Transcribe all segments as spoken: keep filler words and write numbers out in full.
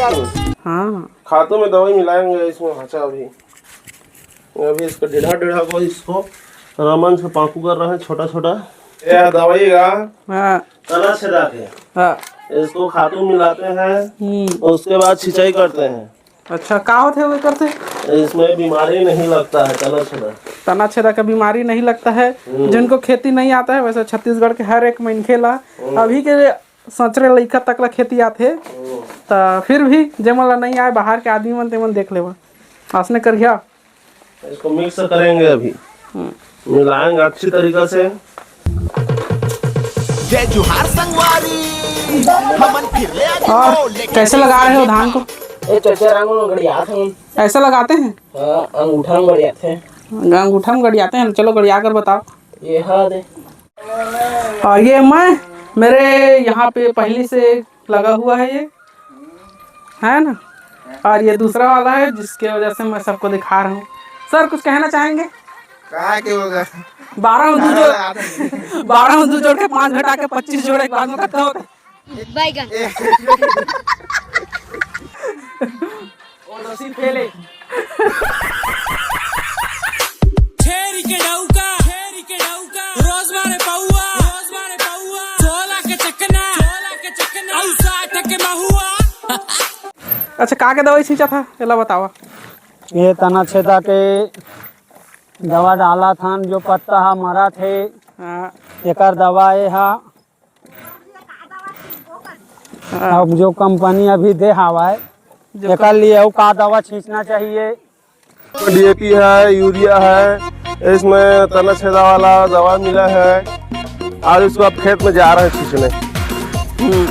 हाँ। खातू में दवाई मिलाएंगे इसमें, भाचा। अभी अभी इसको डेढ़ा डेढ़ा को, इसको रमन से पाकू कर रहे हैं छोटा छोटा। यह दवाई का हाँ। तना छेदा के, हाँ। इसको खातू मिलाते हैं, हम्म। उसके बाद सिंचाई करते हैं। अच्छा, का होथे वो करथे? इसमें बीमारी नहीं लगता है, तना छेदा। तना छेदा का बीमारी नहीं लगता है। हम्म। जिनको खेती नहीं आता है, वैसे छत्तीसगढ़ के हर एक मनखे ला, हम्म। अभी के सचरे लइका तक ला खेती आथे, हम्म। त फिर भी जेमन ला नहीं आए, बाहर के आदमी मन, तेमन देख लेवा। असने करिहा। इसको मिक्स करेंगे अभी, हम्म। मिलाएंगे अच्छी तरीका से। जय जोहार संगवारी, हमन फिर ले आ गए और हो, लेकिन कैसे लगा रहे हो धान को? ये चच्चा रंग में गड़ियात हैं। ऐसा लगाते हैं? हाँ, अंगूठा में गड़ियाते हैं। अंगूठा में गड़ियाते हैं, चलो गड़िया कर बताओ। ये हाँ दे। और ये मैं, मेरे यहाँ पे पहले से लगा हुआ है ये, है ना? और ये दूसरा वाला है जिसके वजह से मैं सबको दिखा रहा हूँ। सर, कुछ कहना चाहेंगे? कहा के होगा? बारह में दू जोड़, बारह में दू जोड़ के पाँच घटा के पच्चीस जोड़े के बाद में कतका होता है? बैगन। वो तो सिर्फ फेल है। छेरी के डौका, छेरी के डौका, रोज मारे पौआ, रोज मारे पौआ, सोला के चकना, सोला के चकना, अउ साठ के महुआ। अच्छा, का के दवाई छींचा था, एला बतावा। ये तना छेदा के दवा डाला था, जो पत्ता हा मरा थे, हाँ। एकर दवा ये हा। हाँ। अब जो कंपनी अभी दे हवाए, जो एकर लिए अउ का दवा छींचना चाहिए? डीएपी है, यूरिया है, इसमें तना छेदा वाला दवा मिला है, और इसको अब खेत में जा रहे हैं छींचने। हम्म।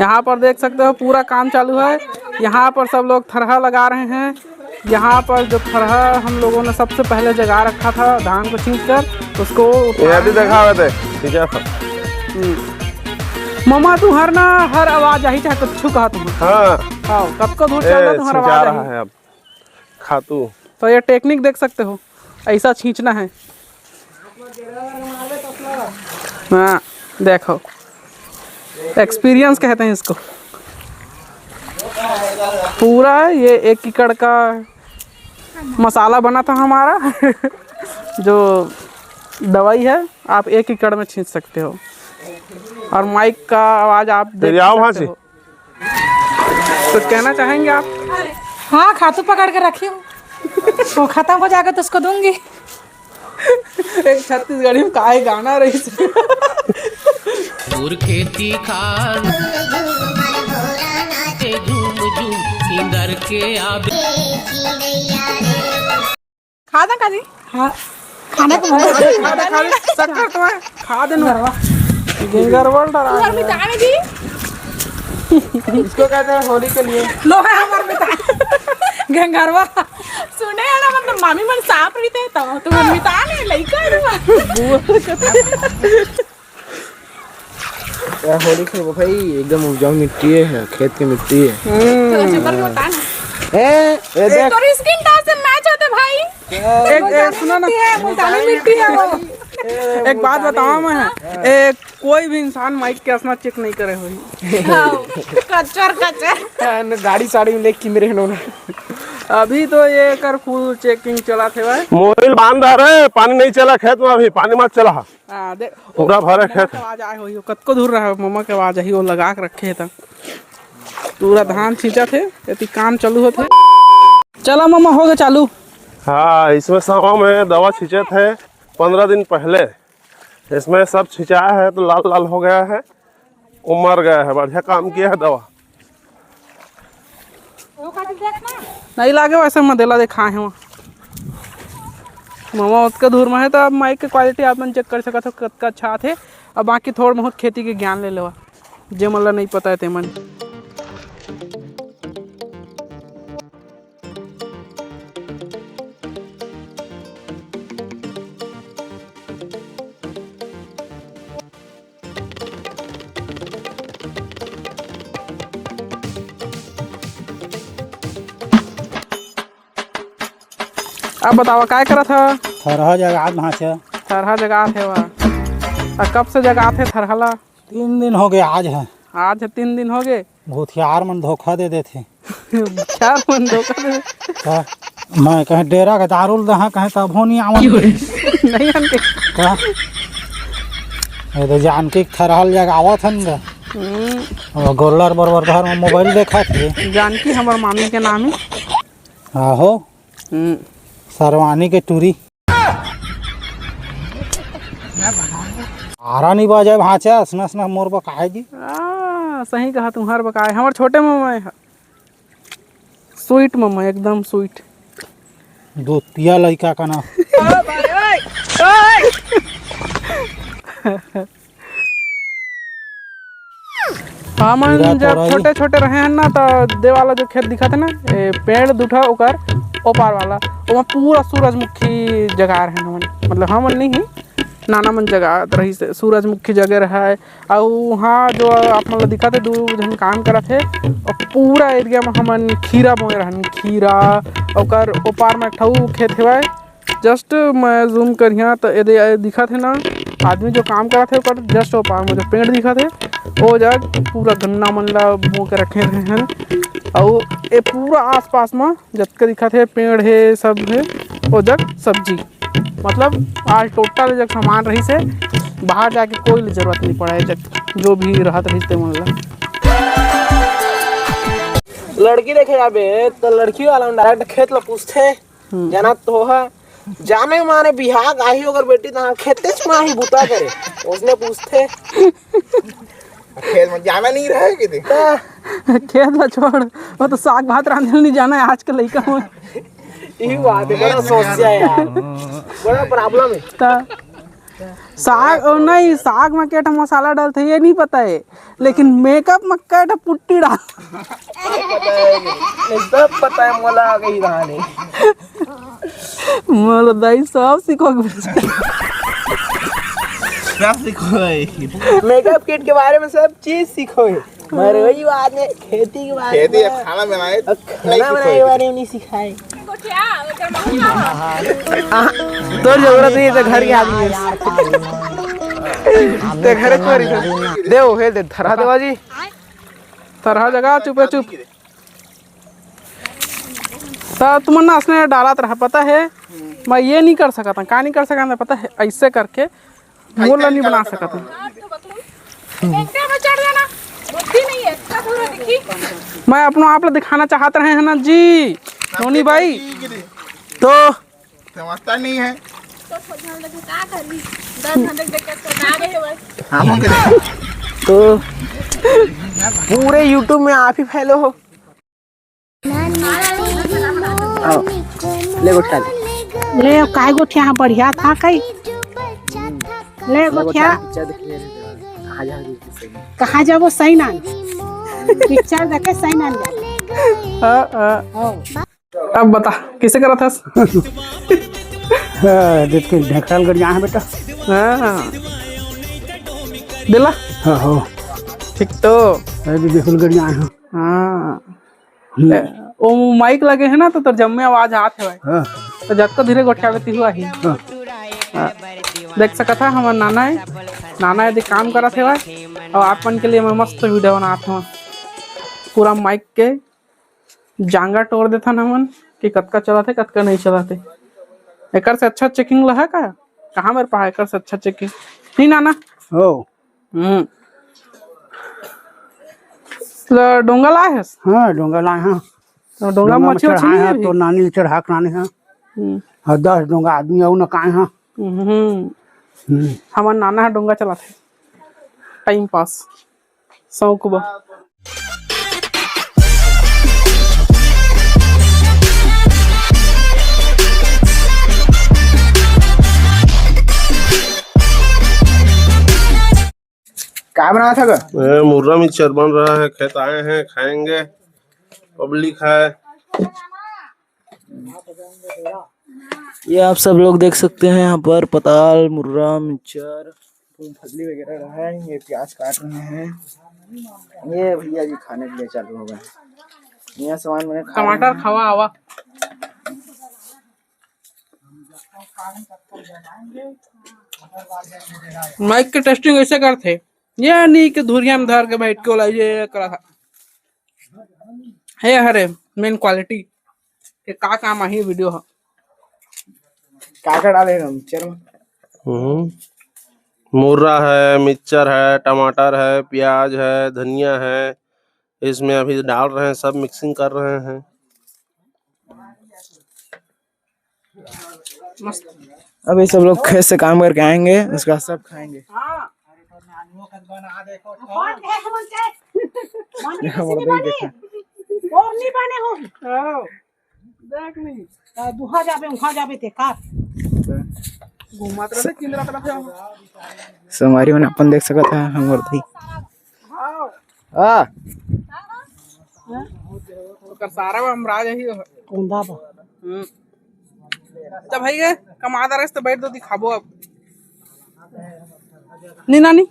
यहाँ पर देख सकते हो, पूरा काम चालू है। यहाँ पर सब लोग थरहा लगा रहे हैं। यहाँ पर जो थरहा हम लोगों ने सबसे पहले जगा रखा था धान को छींच कर, उसको उठा ये अभी रहे हैं। देखा हुआ थे, ठीक है। हम्म। ममा, तुम्हार ना हर आवाज आही, चाहे कुछ कहा तुम। हाँ। हाँ, कतको दूर चल रहा, ए, तुम्हारा आवाज आही। है अब खातू। तो ये टेक्निक देख सकते हो, ऐसा छींचना है। हाँ, देखो, एक्सपीरियंस कहते हैं इसको। पूरा ये एक एकड़ का मसाला बना था हमारा। जो दवाई है, आप एक एकड़ में छींच सकते हो। और माइक का आवाज आप देख सकते हो। कुछ कहना चाहेंगे आप? हाँ, खातू पकड़ के रखी हूँ, वो खत्म हो जाएगा तो उसको दूंगी। एक छत्तीसगढ़ी में काय गाना रही। दूर खेती खार, झूम झूम इंदर के आबे। खा दा काजी? हाँ, खाना तो बहुत अच्छा है। खा दे, खा दे, शक्कर तो है, खा दे नु। गंगरवा। गंगरवा डरा तू और है। मितान जी। इसको कहते हैं होली के लिए। लो है हमार मितान। गंगरवा। सुने है ना, मतलब मामी मन सांप रहिथे तो तू मन मितान है, लइका है ना। यार, होली खेलबो भाई, एकदम उपजाऊ मिट्टी है, खेत की मिट्टी है। हम्म। तो सुपर को तान। ए, ए, ए, देख। तोरी स्किन टोन से मैच होते भाई। एक, एक, सुनो ना। मिट्टी है, मुल्तानी मिट्टी है वो। एक बात बताओ मैं, एक कोई भी इंसान माइक के असना चेक नहीं करे होही। हाँ, कचर, कचर। हाँ, न गाड़ी साड़ी में लेके मेरे नोना। अभी तो ये कर फुल चेकिंग चला थे भाई। मोबिल बांध रहे, पानी नहीं चला खेत में, अभी पानी मत चला। हाँ, देख, पूरा भरे खेत। आवाज आए होही, कतको दूर रहा, ममा के आवाज आही, वो लगा के रखे हे त। पूरा धान छींचत हे, एती काम चालू होत हे। चला ममा, हो गए चालू। हाँ, इसमें सवा में दवा छींचत हे, पंद्रह दिन पहले। इसमें सब छिंचाया है तो लाल लाल हो गया है, वो मर गया है। बढ़िया काम किया है दवा। नहीं लागे वैसे, मदेला देखा है वहाँ। मामा ओतका दूर में है, तो अब माइक के क्वालिटी आप मन चेक कर सकत हो, कतका अच्छा आथे। अब बाकी थोड़ बहुत खेती के ज्ञान ले लेवा, जे मन ला नहीं पता है ते मन। अब बतावा, काय करत ह? थरहा जगात भांचा। थरहा जगात हे वा। आ, कब से जगात हे थरहा ला? तीन दिन हो गए, आज है। आज है, तीन दिन हो गए। भूथियार मन धोखा दे देथे। भूथियार मन धोखा दे देथे। का? मैं कहें डेरा के दारू ल दहा, कहें तभो नहीं आवत। नहीं आनते। का? ये तो जानकी के थरहल जग आवत हन गा। हम्म। वो गोल्लर बरोबर घर में मोबाइल देखत हे। जानकी हमर मामी के नाम हे। आहो। हम्म। सरवानी के टूरी। आरा नहीं बाजे भांचा, असना असना मोर बकाए जी। आ, सही कहा तुम्हार बकाए, हमर छोटे ममा हे। स्वीट ममा, एकदम स्वीट। दोतिया लइका का ना। हमन हीरा जब तोरई। छोटे छोटे रहे हन ना, त दे वाला जो खेत दिखत हे ना, ए, पेड़ दूठा ओकर ओपार वाला, ओमा पूरा सूरजमुखी जगा रहे हन हमन। मतलब हमन नहीं ही, नाना मन जगात रहिस हे, सूरजमुखी जगे रहे। अउ वहाँ जो आप मन ल दिखत हे, दू झन काम करत हे, अउ पूरा एरिया में हमन खीरा बोए रहन, खीरा। ओकर ओपार में एक ठऊ खेत हेवय, जस्ट मैं जूम करिहा त एदे, ए दिखत हे ना, आदमी जो काम करत हे, ओकर जस्ट ओपार में जो पेड़ दिखत हे, ओ जग पूरा गन्ना मन ला बो के रखे रहे हन। अउ ए पूरा आसपास म जतका दिखत हे पेड़ हे, सब हे, ओ जग सब्जी। मतलब आज टोटल जग सामान रहिस हे, बाहर जाके कोई ले जरूरत नहीं पड़े, जग जो भी रहत रहिस ते मन ला। लड़की देखे जाबे त लड़की वाला मन डायरेक्ट खेत ला पूछथे। हम्म। जानत तो हा, जाने माने बिहाग आही ओकर बेटी तहाँ खेतेच मा ही बुता करे। उसने पूछथे। खेत में जाना नहीं रहे कि देख। खेत ला छोड़, वो तो साग भात रांधे नहीं जाना है आज के लइका में। यही बात है, बड़ा समस्या है यार, बड़ा प्रॉब्लम है। ता साग, ओ नहीं, साग में केटा मसाला डालते ये नहीं पता है, लेकिन मेकअप में केटा पुट्टी डाल। पता है, सब पता है, मोला आ गई कहानी। मोला दाई सब सिखो। सब सिखो है। मेकअप किट के बारे में सब चीज सिखो है। मगर वही बात है, खेती के बारे खेती में, अब खाना बनाए, अब खाना बनाए के बारे में नहीं सिखाए। तोर जरूरत नहीं है, तो घर के आदमी है। ते घर पर ही तो। देव, हे दे, थरहा देवा जी। थरहा जगा, चुपे चुप। त तुमन ना असने डालत रहा, पता है? मैं ये नहीं कर सकता, का नहीं कर सकता, पता है? ऐसे करके मोर ला नहीं बना सकत हूँ। मैं अपनो आप ला दिखाना चाहत रहे हैं ना जी, नोनी भाई। तो समझता नहीं है। तो पूरे YouTube में आप ही फैलो हो। आओ, ले गोठिया ले। ले, काय गोठिया, हाँ, बढ़िया था कई। ले गोठिया। पिक्चर देख ले रे। कहाँ जाबो सही ना? पिक्चर देखे सही ना। हाँ, हाँ। हाँ। अब बता, किसे करत हस? हाँ, देख के ढेकल गड़िया है बेटा। हाँ। दिला? हाँ, हो। ठीक तो। अरे, बिल्कुल गड़िया है। हाँ। हम्म। ए, ओ माइक लगे है ना, तो तोर जम्मे आवाज आत है भाई। हाँ। तो जतका धीरे गोठियाबे, तिहू आही। हाँ। हाँ। देख सकत है, हमर नाना है, नाना यदि काम करत है भाई, और आप मन के लिए मैं मस्त वीडियो बनात हूँ। पूरा माइक के जांगा टोर देथन हमन कि कतका चलत है, कतका नहीं चलत है। एकर से अच्छा चेकिंग लहा का? कहाँ मेरे पास एकर से अच्छा चेकिंग? नहीं नाना। हो। हम्म। ल-, डोंगा लाए हस? हाँ, डोंगा लाए हैं। तो डोंगा डोंगा में मछली वछली चढ़ाए नहीं हैं, अभी? तो नानी चढ़ा के लाने हैं। हम्म। और दस डोंगा आदमी और न काए हैं। हम्म। हम्म। हमार नाना है डोंगा चलाते। Time pass. शौक बा। का बनावत हस गा? ए, मुर्रा मिक्सचर बन रहा है, खेत आए हैं, खाएंगे, पब्लिक है। ये आप सब लोग देख सकते हैं यहाँ पर पताल, मुर्रा, मिक्सचर, मूंगफली वगैरह रहा है। ये प्याज काट रहे हैं, ये भैया जी खाने के लिए चालू हो गए। यहाँ सामान मैंने खा टमाटर खावा आवा। माइक के टेस्टिंग ऐसे करथे, ये नहीं कि धुरिया में धर के बैठ के वाला ये करा था। हे हरे मेन क्वालिटी के का काम आही वीडियो ह। का का डाले हम चल। हम्म, मुर्रा है, मिक्सचर है, टमाटर है, प्याज है, धनिया है, इसमें अभी डाल रहे हैं, सब मिक्सिंग कर रहे हैं। मस्त। अभी सब लोग खेत से काम करके आएंगे, उसके बाद सब खाएंगे। हाँ। और नहीं बने हो। हाँ। देख नहीं। आ, दुहा जाबे, उहा जाबे ते का? घूमत रहे, किंदरा तरफ जाओ। संगवारी मन अपन देख सकत है, हमर दी। हाँ। हाँ। ओकर सारा बा, हम राज ही हो। कोंदा बा। हम्म। जब भाई ये कमादा रहे तो बैठ दो, दिखाबो अब। नी नानी,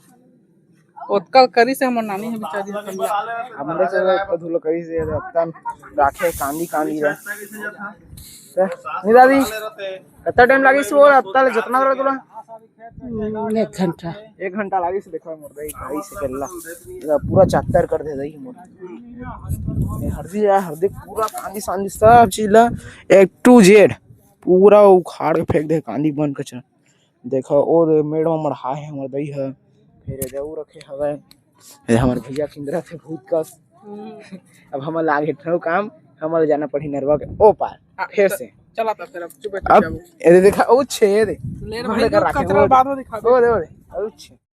ओतका करी से हमर नानी है बेचारी। हमरे से तो धुलो करी से, अत्ता राखे कांदी कांदी रहे। ते, नी दादी, कत्ता टाइम लागिस वो अत्ता ले जतना रहे तुला? हम्म, एक घंटा। एक घंटा लागिस, देखो मोर दाई, दाई से गल्ला। पूरा चत्तर कर दे दाई मोर। ये हरदी है, हरदी पूरा कांदी सांदी सब चीज ला A to Z पूरा उखाड़ के फेंक दे, कांदी बन कचरा। देखो, ओ दे मेड़ म मढ़ा हे हमर दई ह। फिर एदे अउ रखे हवय। ए हमर भैया किंदरा थे भूत कस। हम्म। अब हमर लागे ठो काम, हमर जाना पड़ही नरवा के ओ पार। हाँ, फिर त-, से। चला त फिर अब चुपे अब चुप जाबो। एदे देखा, ओ छे, एदे। लेर भाई, दूध कचरा बाद में दिखा दे। ओ दे, ओ दे, ओ छे।